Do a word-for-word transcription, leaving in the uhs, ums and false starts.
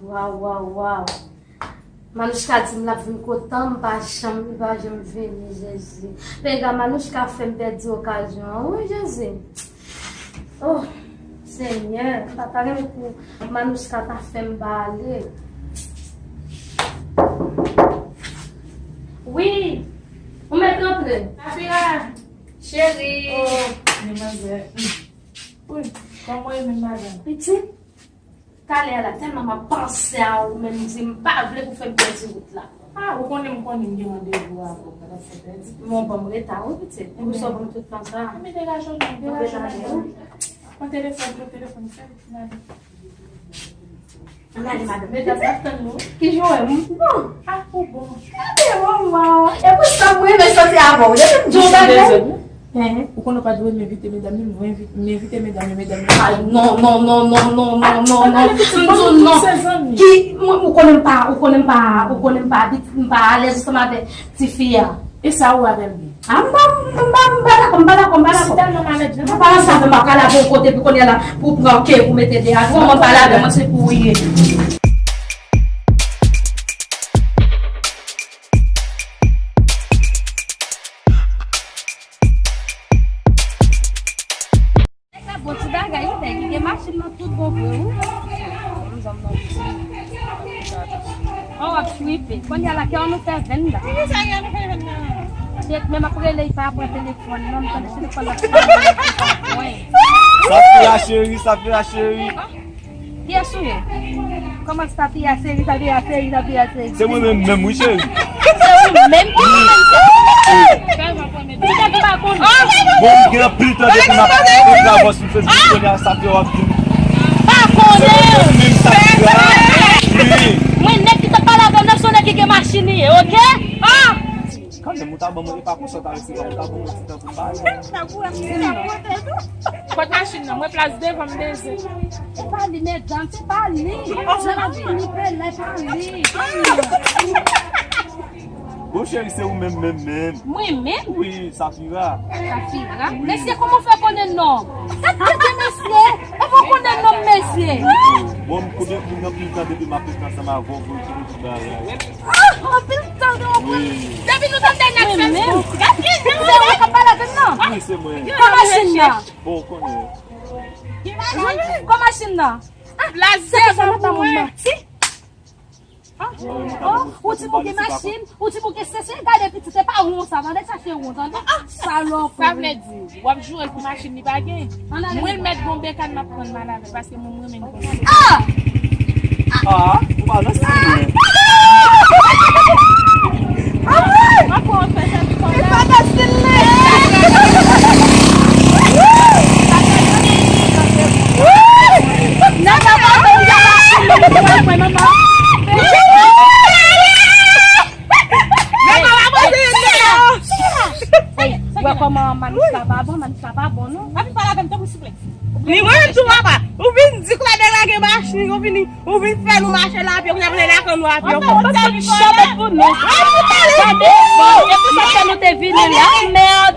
Waw, waw, waw. Manouchka di m l ap vin kote m, pa janm, li pa janm vini, Jezi. Penga Manouchka fè m pèdi okazyon an, wi, Jezi. Oh, Senyè, m pa ta renmen pou Manouchka ta fè m bale. Wi, ou mèt rantre. Safira, cheri. Oh, demwazèl. Wi, kòman w ye menm, madanm? Pitit, talè a la, tèlman m ap panse a ou, menm di m pa vle pou fè m pèdi wout la. Ah, ou konnen m konnen m gen randevou avè w, pa ta fè pèdi. Bon, ban m reta, wi, pitit. Pou sa w ban m tout tan sa. Mete raje w non, mete raje w non. Pran telefòn, pran telefòn, fè vit, n ale. Ann ale, madanm. Medam, n ap tann nou. Kijan w ye? Bon. Ah, ou bon. Gade manman. E pou sa m renmen soti avè w. Depi m di w bagay. Ou konnen w pa dwe m envite medam yo, m envi-, m envite medam yo, medam yo. Ah, non, non, non. M di w non. Ki, mwen, ou konnen m pa, ou konnen m pa, ou konnen m pa, m pa alèz ansanm avèk tifi a. E sa ou avè l gen? Ah, m pa, m pa, m pa dakò, m pa dakò, m pa dakò. Si tèlman malèt, jan. M pa nan sa, m pa ka lave yon kote, pi kounye a la, pou pran ke, pou mete deyò. Kòman m pa lave, mwen se pou ou ye. Nèg la bon ti bagay, wi, nèg li gen machin nan tout bon vre, wi. Zanmi, zanmi, zanmi. Oh, w ap tripe. Kounye a la, kè w nou fè venn la. Ki sa kè nou fè venn la? Chèt, men m ap rele, li pa pran telefòn nan, m tande telefòn nan ap sone, li pa pran. Safira cheri, Safira cheri. Kiyès ou ye? Kòman Safira cheri, Safira cheri, Safira cheri? Se mwen menm, menm, wi, cheri. Se ou menm ki ou menm, cheri? Ou tèt pa konnen. Bon, m gen anpil tan depi m ap, depi m ap wè sou Facebook, kounye a sa fè w ap di m. Pa konnen. Se mwen menm sa ki la. Wi. Mwen nèg ki t ap pale avè w nan, se yon nèg ki gen machin li ye, oke? Ah! Kanmenm, ou ta ban mwen, e pa konsa w ta resi la, ou ta ban mwen ti tan pou m pale. Pot machin nan, mwen plas devan m bezwen. Se pa li, medam, se pa li. Se pa li, se pa li. Bon, cheri, se ou menm, menm, menm. Mwen menm? Wi, Safira. Safira? Wi. Mesye, kòman w fè konnen non? Gad tèt mesye. E pou konnen non mesye. Bon, m konnen pou anpil tan depi m ap rete ansanm avè w pou di m ti bagay. Ah, anpil tan de w pran. Wi. Depi nou tande nèg Facebook. Gad ki jan. Se ou k ap pale avè m nan? Wi, se mwen. Kòman machin nan? Bon, ou konnen. Kòman machin nan? Ah, se sa mwen pa moun manti. Ah, oh, ou di pou gen machin, ou di pou gen sesi, gade pitit, se pa won sa, tande chache won, tande. Ah, salòp. Sa vle di, w ap joure l pou machin li pa gen. Mwen l mèt gon bekàn m ap pran mal avè l, paske mwen, mwen renmen l konsa. Ah! Ah, ou pa nan stil mwen. Ah, wi! Mwen pa nan stil mwen. Nan, nan, nan, nan, nan, nan, nan, nan, nan, nan. Ey, wè kòman Manouchka pa bon, Manouchka pa bon, non. Pa vin pale avè m, tanpri, souple. Ni mwen menm tou, papa. Ou vin di Claudel la gen machin, ou vin, ou vin fè nou mache la, apye, ou vin ap lè lakan nou apye. Anfè, ou tèl chanpèt pou nou. Gade, e pou sa fè nou te vini la. Mèd.